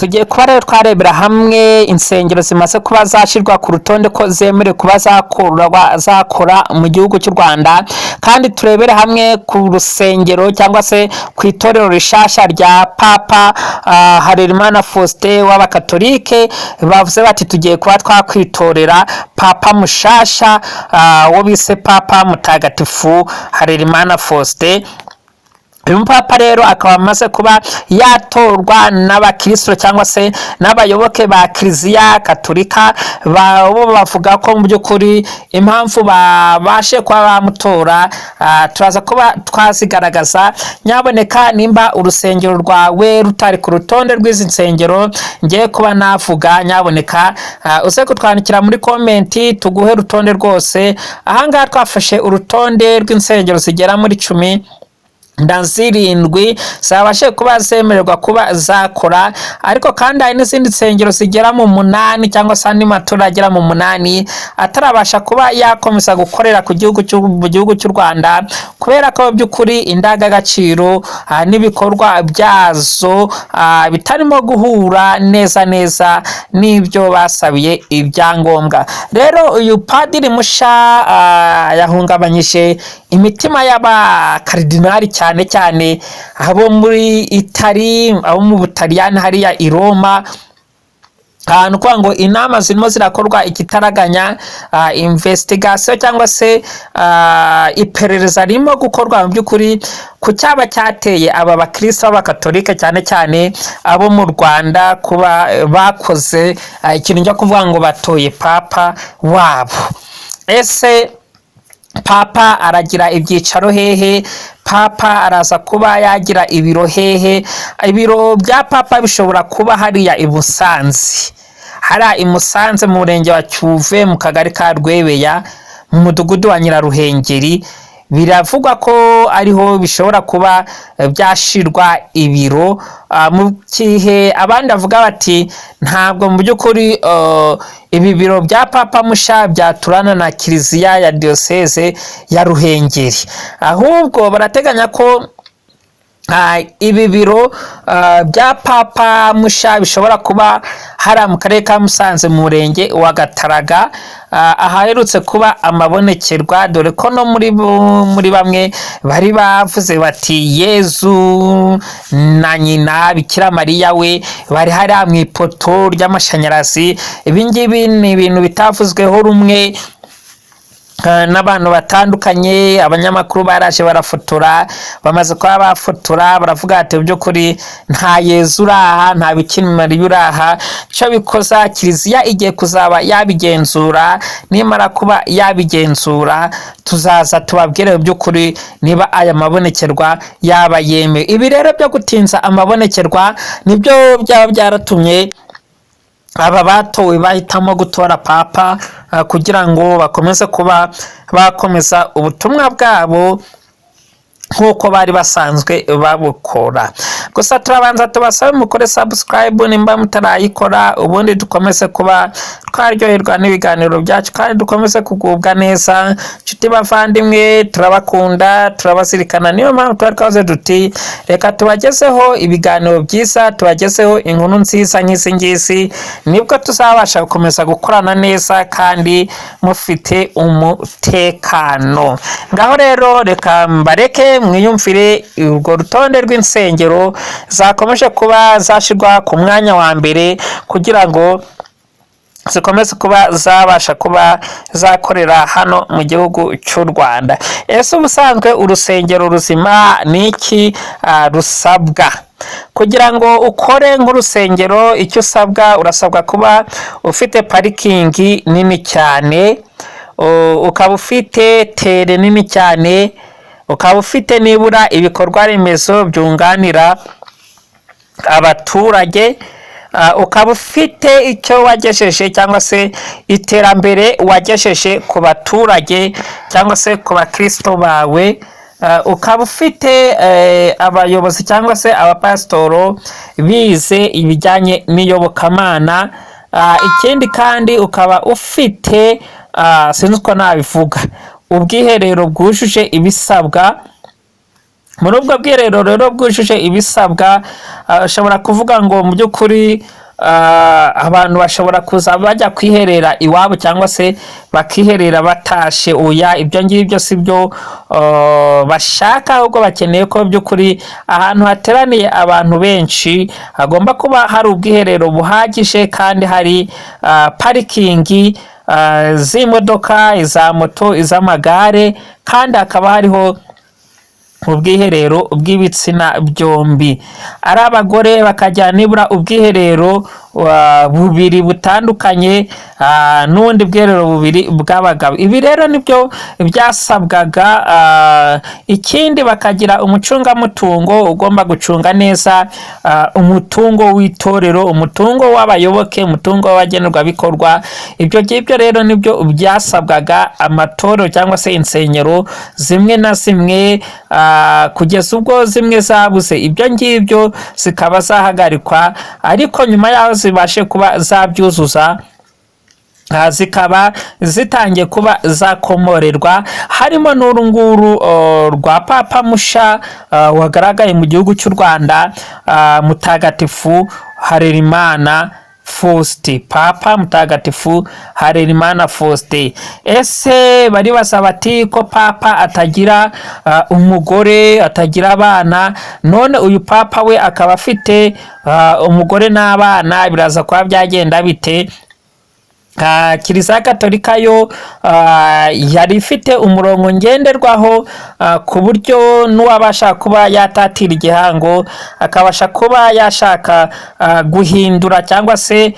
Tugiye kuba rero twarebera hamwe insengero zimaze kuba zashyirwa ku rutonde ko zemerewe kuba zakora mu gihugu cy'u Rwanda, kandi turebere hamwe ku rusengero cyangwa se ku itorero rishasha rya Papa Harerimana Faustin w'Abakatolike. Bavuze bati: "Tugiye kuba twakwitorera Papa mushasha", wo bise Papa Mutagatifu Harerimana Faustin. Uyu mupapa rero akaba amaze kuba yatorwa n'abakirisito cyangwa se n'abayoboke ba Kiliziya Katolika. Bo bavuga ko mu by'ukuri impamvu babashe kuba bamutora turaza kuba twazigaragaza. Nyaboneka, nimba urusengero rwawe rutari ku rutonde rw'izi nsengero ngiye kuba navuga, nyaboneka uze kutwandikira muri comment tuguhe urutonde rwose. Ahangaha twafashe urutonde rw'insengero zigera muri 17 zabashe kuba zemererwa kuba zakora, ariko kandi hari n'izindi nsengero zigera mu 8 cyangwa se andi matora agera mu 8 atarabasha kuba yakomeza gukorera mu gihugu cy'u Rwanda, kubera ko mu by'ukuri indangagaciro n'ibikorwa byazo bitarimo guhura neza neza n'ibyo basabiye ibyangombwa. Rero uyu padiri musha yahungabanyije imitima y'abakaridinari, cyane cyane abo muri Itali, abo mu Butaliyani hariya i Roma, ahantu kuvuga ngo inama zirimo zirakorwa ikitaraganya, investigation cyangwa se iperereza ririmo gukorwa mu by'ukuri ku cyaba cyateye aba bakristo b'Abakatolika, cyane cyane abo mu Rwanda, kuba bakoze ikintu cyo kuvuga ngo batoye papa wabo. Ese papa aragira ibyicaro hehe? Papa araza kuba yagira ibiro hehe? Ibiro bya papa bishobora kuba hariya i Musanze, hariya i Musanze mu murenge wa Cyuve, mu kagari ka Rwebeya, mu mudugudu wa Nyiraruhengeri. Biravugwa ko ariho bishobora kuba byashirwa ibiro, mu gihe abandi bavuga bati ntabwo mu by'ukuri ibi biro bya papa musha byaturana na kiliziya ya diyoseze ya Ruhengeri, ahubwo barateganya ko ibi biro bya papa musha bishobora kuba hariya mu karere ka Musanze, mu murenge wa Gataraga, ahaherutse kuba amabonekerwa, dore ko no muri bamwe bari bavuze bati Yezu na nyina Bikira Mariya we bari hariya mu ipoto ry'amashanyarazi. Ibi ngibi ni ibintu bitavuzweho rumwe n'abantu batandukanye. Abanyamakuru baraje barafotora, bamaze kuba bafotora baravuga ati: "By'ukuri nta Yezu uri aha, nta Bikira Mariya uri aha." Icyo bikoza, kiliziya igiye kuzaba yabigenzura. Nimara kuba yabigenzura, tuzaza tubabwire mu by'ukuri niba aya mabonekerwa yaba yemewe. Ibi rero byo gutinza amabonekerwa nibyo byaba byaratumye aba batowe bahitamo gutora papa kugira ngo bakomeze kuba bakomeza ubutumwa bwabo nk'uko bari basanzwe babukora. Gusa turabanza tubasabe mukore subscribe nimba mutarayikora, ubundi dukomeze kuba twaryoherwa n'ibiganiro byacu kandi dukomeze kugubwa neza. Nshuti bavandimwe, turabakunda, turabazirikana. Niyo mpamvu tuba twavuze duti: "Reka tubagezeho ibiganiro byiza, tubagezeho inkuru nziza nk'izi ngizi", nibwo tuzabasha gukomeza gukorana neza kandi mufite umutekano. Ngaho rero reka mbareke mwiyumvire urwo rutonde rw'insengero zakomeje kuba zashyirwa ku mwanya wa mbere kugira ngo zikomeze kuba zabasha kuba zakorera hano mu gihugu cy'u Rwanda. Ese ubusanzwe urusengero ruzima ni iki rusabwa kugira ngo ukore nk'urusengero? Icyo usabwa, urasabwa kuba ufite parking nini cyane, ukaba ufite terrain nini cyane, ukaba ufite nibura ibikorwa remezo byunganira abaturage, ukaba ufite icyo wagejeje cyangwa se iterambere wagejeje ku baturage cyangwa se ku bakristo bawe, ukaba ufite abayobozi cyangwa se abapasitoro bize ibijyanye n'iyobokamana. Ikindi kandi ukaba ufite, sinzi uko nabivuga, ubwiherero bwujuje ibisabwa. Muri ubwo bwiherero rero bwujuje ibisabwa, ushobora kuvuga ngo mu by'ukuri abantu bashobora kuza bajya kwiherera iwabo cyangwa se bakiherera batashe. Oya, ibyo ngibyo si byo bashaka, ahubwo bakeneye ko by'ukuri ahantu hateraniye abantu benshi hagomba kuba hari ubwiherero buhagije kandi hari parikingi z'imodoka, iza moto, iz'amagare, kandi hakaba hariho ubwiherero bw'ibitsina byombi. Ari abagore bakajya nibura ubwiherero bubiri butandukanye n'ubundi bwiherero bubiri bw'abagabo. Ibi rero nibyo byasabwaga. Ikindi, bakagira umucungamutungo ugomba gucunga neza umutungo w'itorero, umutungo w'abayoboke, umutungo w'abagenerwabikorwa. Ibyo ngibyo rero nibyo byasabwaga amatorero cyangwa se insengero zimwe na zimwe, kugeza ubwo zimwe zabuze ibyo ngibyo zikaba zahagarikwa, ariko nyuma yaho zibashe kuba zabyuzuza, zikaba zitangiye kuba zakomorerwa. Harimo n'uru nguru rwa Papa musha wagaragaye mu gihugu cy'u Rwanda, Mutagatifu Harerimana Faustin, Papa Mutagatifu Harerimana Faustin. Ese bari basaba bati ko Papa atagira umugore, atagira abana, none uyu Papa we akaba afite umugore n'abana, biraza kuba byagenda bite? Kiliziya Gatolika yo yari ifite umurongo ngenderwaho, ku buryo n'uwabasha kuba yatatira igihango, akabasha kuba yashaka guhindura cyangwa se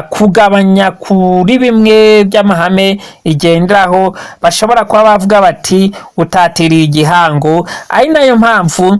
kugabanya kuri bimwe by'amahame igenderaho, bashobora kuba bavuga bati utatiriye igihango. Ari nayo mpamvu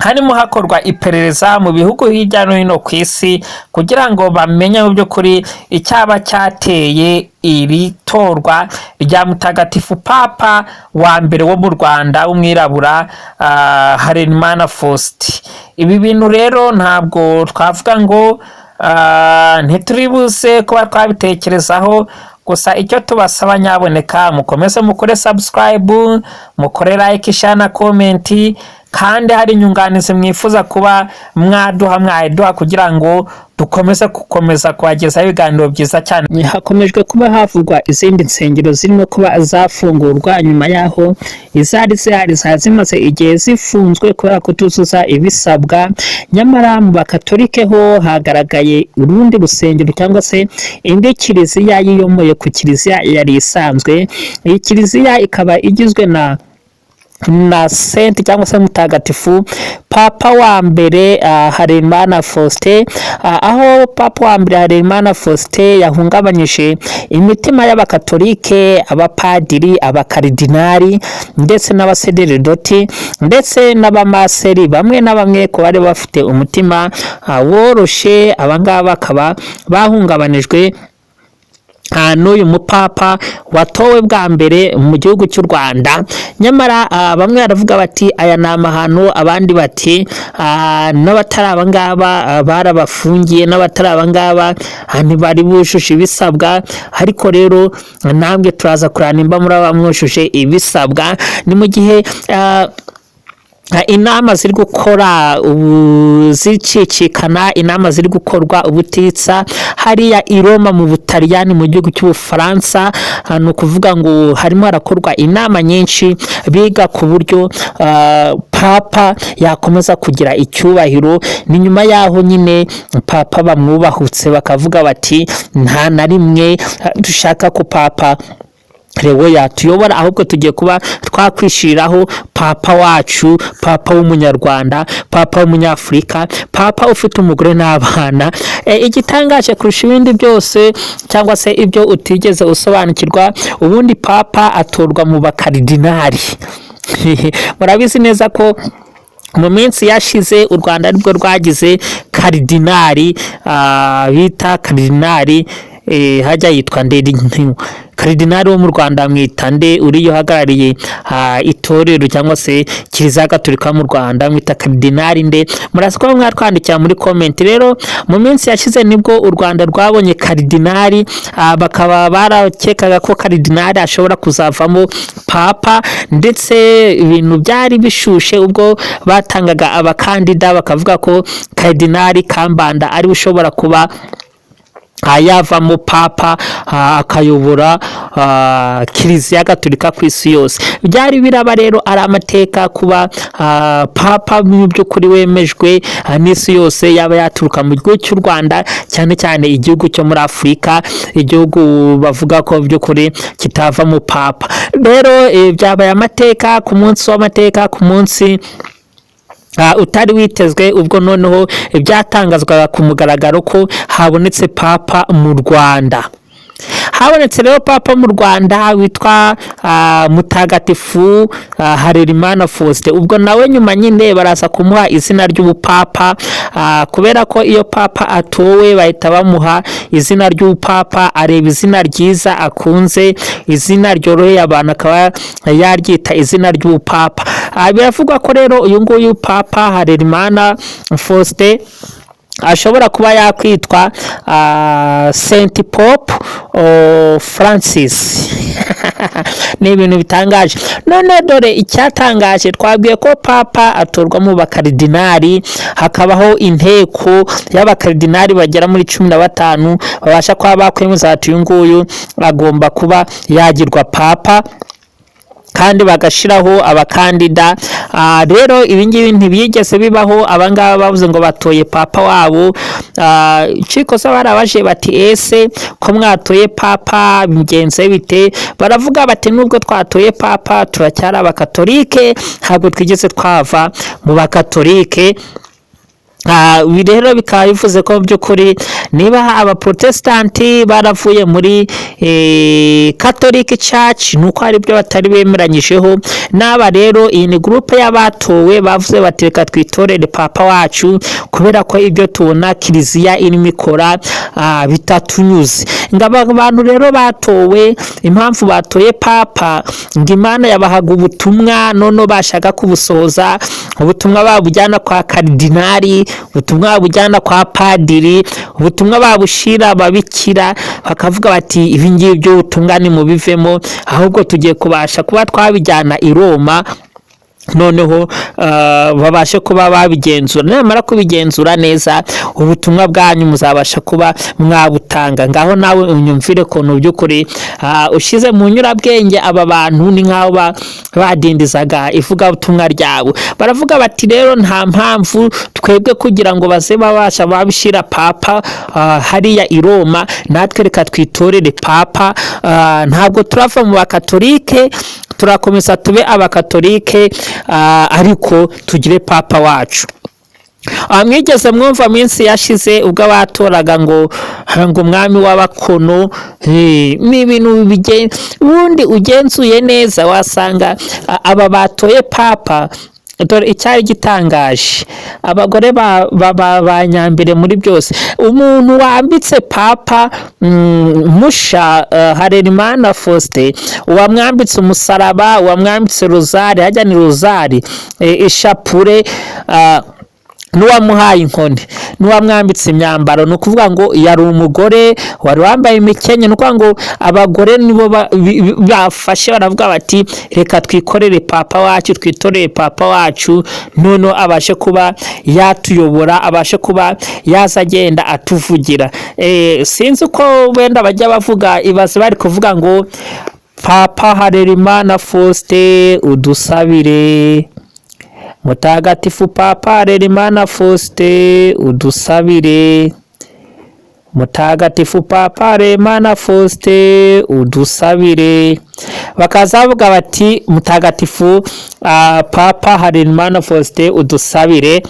harimo hakorwa iperereza mu bihugu hirya no hino ku isi kugira ngo bamenye mu by'ukuri icyaba cyateye iri torwa rya Mutagatifu Papa wa mbere wo mu Rwanda w'umwirabura, Harerimana Faustin. Ibi bintu rero ntabwo twavuga ngo ntituri buze kuba twabitekerezaho. Gusa icyo tubasaba, nyaboneka mukomeze mukore subscribe, mukore like, share na comment, kandi hari inyunganizi mwifuza kuba mwaduha, mwayiduha kugira ngo dukomeze gukomeza kubagezaho ibiganiro byiza cyane. Hakomejwe kuba havugwa izindi nsengero zirimo kuba zafungurwa nyuma y'aho izari zihari zari zimaze igihe zifunzwe kubera kutuzuza ibisabwa. Nyamara mu Bakatolike ho hagaragaye urundi rusengero cyangwa se indi kiliziya yiyomoye ku kiliziya yari isanzwe. Iyi kiliziya ikaba igizwe na Saint cyangwa se Mutagatifu Papa wa mbere Harerimana Faustin, aho Papa wa mbere Harerimana Faustin yahungabanyije imitima y'Abakatolike, abapadiri, abakaridinari ndetse n'abasaseredoti ndetse n'abamaseri bamwe na bamwe ku bari bafite umutima woroshe. Abangaba bakaba bahungabanijwe n'uyu mupapa watowe bwa mbere mu gihugu cy'u Rwanda. Nyamara bamwe baravuga bati aya ni amahano, abandi bati n'abatari abangaba barabafungiye, n'abatari abangaba ntibari bujuje ibisabwa. Ariko rero namwe turaza kureba nimba muri mwujuje ibisabwa. Ni mu gihe inama ziri gukora ubu zicicikana, inama ziri gukorwa ubutitsa hariya i Roma mu Butaliyani, mu gihugu cy'Ubufaransa. Ni ukuvuga ngo harimo harakorwa inama nyinshi biga ku buryo Papa yakomeza kugira icyubahiro. Ni nyuma y'aho nyine Papa bamwubahutse, bakavuga bati nta na rimwe dushaka ko Papa Leo yatuyobora, ahubwo tugiye kuba twakwishiriraho Papa wacu, Papa w'Umunyarwanda, Papa w'Umunyafurika, Papa ufite umugore n'abana. Igitangaje kurusha ibindi byose cyangwa se ibyo utigeze usobanukirwa, ubundi Papa atorwa mu bakaridinari. Murabizi neza ko mu minsi yashize u Rwanda aribwo rwagize karidinari bita Karidinari Hajya yitwa nde? Karidinali wo mu Rwanda mwita nde? Uriya uhagarariye itorero cyangwa se Kiliziya Gatolika mu Rwanda mwita karidinali nde? Muraza kuba mwatwandikira muri comment. Rero mu minsi yashize nibwo u Rwanda rwabonye karidinali, bakaba barakekaga ko karidinali ashobora kuzavamo papa, ndetse ibintu byari bishushe ubwo batangaga abakandida, bakavuga ko Karidinali Kambanda ariwe ushobora kuba yavamo papa, akayobora Kiliziya Gatolika ku isi yose. Byari biraba rero ari amateka kuba papa mu by'ukuri wemejwe n'isi yose yaba yaturuka mu gihugu cy'u Rwanda, cyane cyane igihugu cyo muri Afurika, igihugu bavuga ko by'ukuri kitavamo papa. Rero byabaye amateka ku munsi w'amateka, ku munsi utari witezwe, ubwo noneho byatangazwaga ku mugaragaro ko habonetse papa mu Rwanda. Habonetse rero papa mu Rwanda witwa Mutagatifu Harerimana Faustin. Ubwo nawe nyuma nyine baraza kumuha izina ry'ubupapa, kubera ko iyo papa atowe bahita bamuha izina ry'ubupapa. Areba izina ryiza akunze, izina ryoroheye abantu, akaba yaryita izina ry'ubupapa. Biravugwa ko rero uyu nguyu Papa Harerimana Faustin ashobora kuba yakwitwa Saint Pope Francis. Ni ibintu bitangaje. None dore icyatangaje: twabwiye ko papa atorwa mu bakaridinari, hakabaho inteko y'abakaridinari bagera muri 15 babasha kuba bakwemeza ati uyu nguyu agomba kuba yagirwa papa, kandi bagashiraho abakandida. Rero ibi ngibi ntibigeze bibaho. Abangaba bavuze ngo batoye papa wabo. Cikosa barabaje bati: "Ese ko mwatoye papa, bigenze bite?" Baravuga bati: "Nubwo twatoye papa, turacyari abakatolike, ntabwo twigeze twava mu bakatolike." Ibi rero bikaba bivuze ko mu by'ukuri niba abaprotesitanti baravuye muri Catholic Church, nuko hari ibyo batari bemeranyijeho n'aba. Rero iyi ni groupe y'abatowe, bavuze bati: "Reka twitorere papa wacu, kubera ko ibyo tubona kiliziya irimo ikora bitatunyuze." Ngo aba bantu rero batowe, impamvu batoye papa, ngo Imana yabahaga ubutumwa, noneho bashaka kubusohoza, ubutumwa babujyana kwa karidinali, ubutumwa babujyana kwa padiri, ubutumwa babushira ababikira, bakavuga bati: "Ibi ngibi by'ubutumwa nimubivemo, ahubwo tugiye kubasha kuba twabijyana i Roma, noneho babashe kuba babigenzura. Namara kubigenzura neza, ubutumwa bwanyu muzabasha kuba mwabutanga." Ngaho nawe unyumvire ukuntu by'ukuri ushyize mu nyurabwenge, aba bantu ni nk'aho badindizaga ivugabutumwa ryabo. Baravuga bati: "Rero nta mpamvu twebwe kugira ngo baze babasha babishyira papa hariya i Roma, natwe reka twitorere papa. Ntabwo turava mu bakatolike, turakomeza tube abakatolike, ariko tugire papa wacu." Mwigeze mwumva minsi yashize ubwo abatoraga ngo umwami w'abakono? Ni ibintu ubundi ugenzuye neza wasanga aba batoye papa. Dore icyari gitangaje: abagore ba nyambere muri byose. Umuntu wambitse papa musha Harerimana Faustin, uwamwambitse umusaraba, uwamwambitse rozari, hajya ni rozari, ishapure, n'uwamuhaye inkoni, n'uwamwambitse imyambaro, ni ukuvuga ngo yari umugore wari wambaye imikenyero. Ni ukuvuga ngo abagore nibo bafashe baravuga bati: "Reka twikorere papa wacu, twitorere papa wacu, noneho abashe kuba yatuyobora, abashe kuba yaza agenda atuvugira." Sinzi uko wenda bajya bavuga. Ibaze bari kuvuga ngo: "Papa Harerimana Faustin, udusabire. Mutagatifu Papa Harerimana Faustin, udusabire. Mutagatifu Papa Harerimana Faustin, udusabire." Bakaza bavuga bati: "Mutagatifu Papa Harerimana Faustin, udusabire."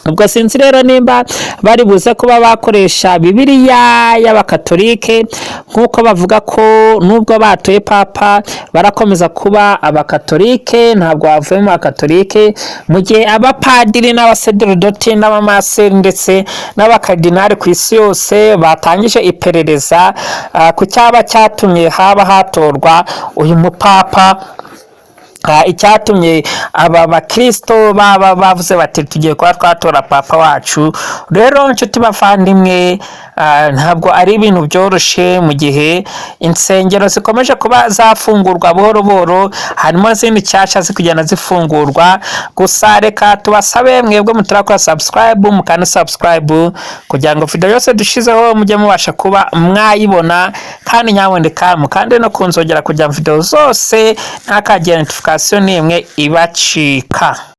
Ubwo sinzi rero nimba bari buze kuba bakoresha Bibiliya y'Abakatolike, nk'uko bavuga ko nubwo batoye papa barakomeza kuba Abakatolike, ntabwo bavuye mu Bakatolike, mu gihe abapadiri n'abasaseredoti n'abamaseri ndetse n'abakardinali ku isi yose batangije iperereza ku cyaba cyatumye haba hatorwa uyu mupapa, icyatumye aba bakristo baba bavuze bati: "Tugiye kuba twatora papa wacu." Rero nshuti bavandimwe, ntabwo ari ibintu byoroshye mu gihe insengero zikomeje kuba zafungurwa buhoro buhoro, harimo izindi nshyashya ziri kugenda zifungurwa. Gusa reka tubasabe mwebwe mutarakora subscribe, mukanda subscribe kugira ngo video yose dushizeho mujye mubasha kuba mwayibona, kandi nyaboneka mukande no kunzogera kugira ngo video zose ntakagira notification n'imwe ibacika.